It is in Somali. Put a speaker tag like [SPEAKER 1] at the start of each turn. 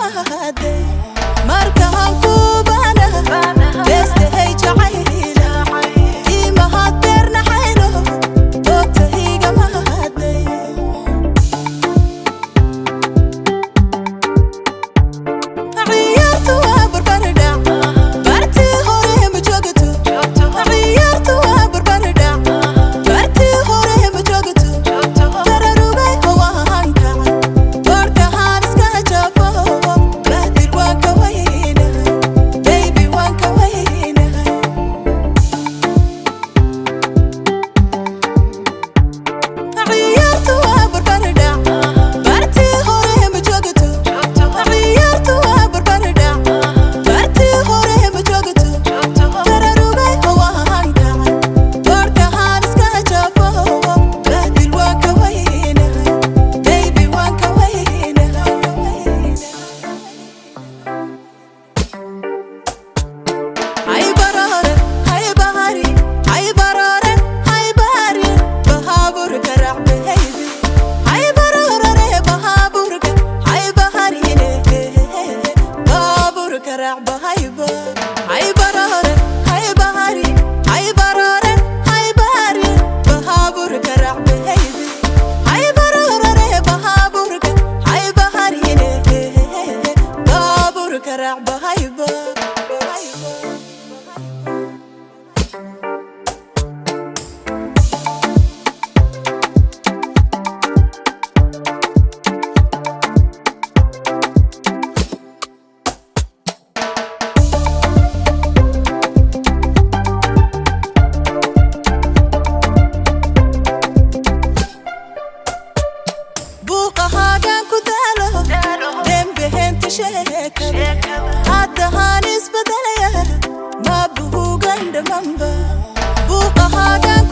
[SPEAKER 1] Mahadey markaan ku baanaha beestahay jacayla imahad beernaxayno boogtahiga mahadey. Ciyaartu waa barbardhac, bartii hore ma joogto. Ciyaartu waa barbardhac, bartii hore ma joogto. Bararugay hawaanka boorkahaan iska jafo, bahdil waan ka weynahay, baby, waan ka weynahay. Ciyaartu waa barbardhac, bartii hore ma joogto. Ciyaartu waa barbardhac, bartii hore ma joogto. Bararugay hawaanka boorkahaan iska jafo, bahdil waan ka weynahay, baby, waan ka weynahay. Hay barare, hay bahari, hay barare, hay bahari, bahaburka raac baby. Hay barare, bahaburka, hay baharine, baaburka raac bahayba. Hay barare, hay bahari, hay barare, hay bahari, bahaburka raac baby. Hay barare, bahaburka, hay baharine, baaburka raac bahayba. Buuqahaagaan ku daalo dembeheenta sheekada haddahaan isbedelaya ma buhugan dhamanba buuqahaagaan.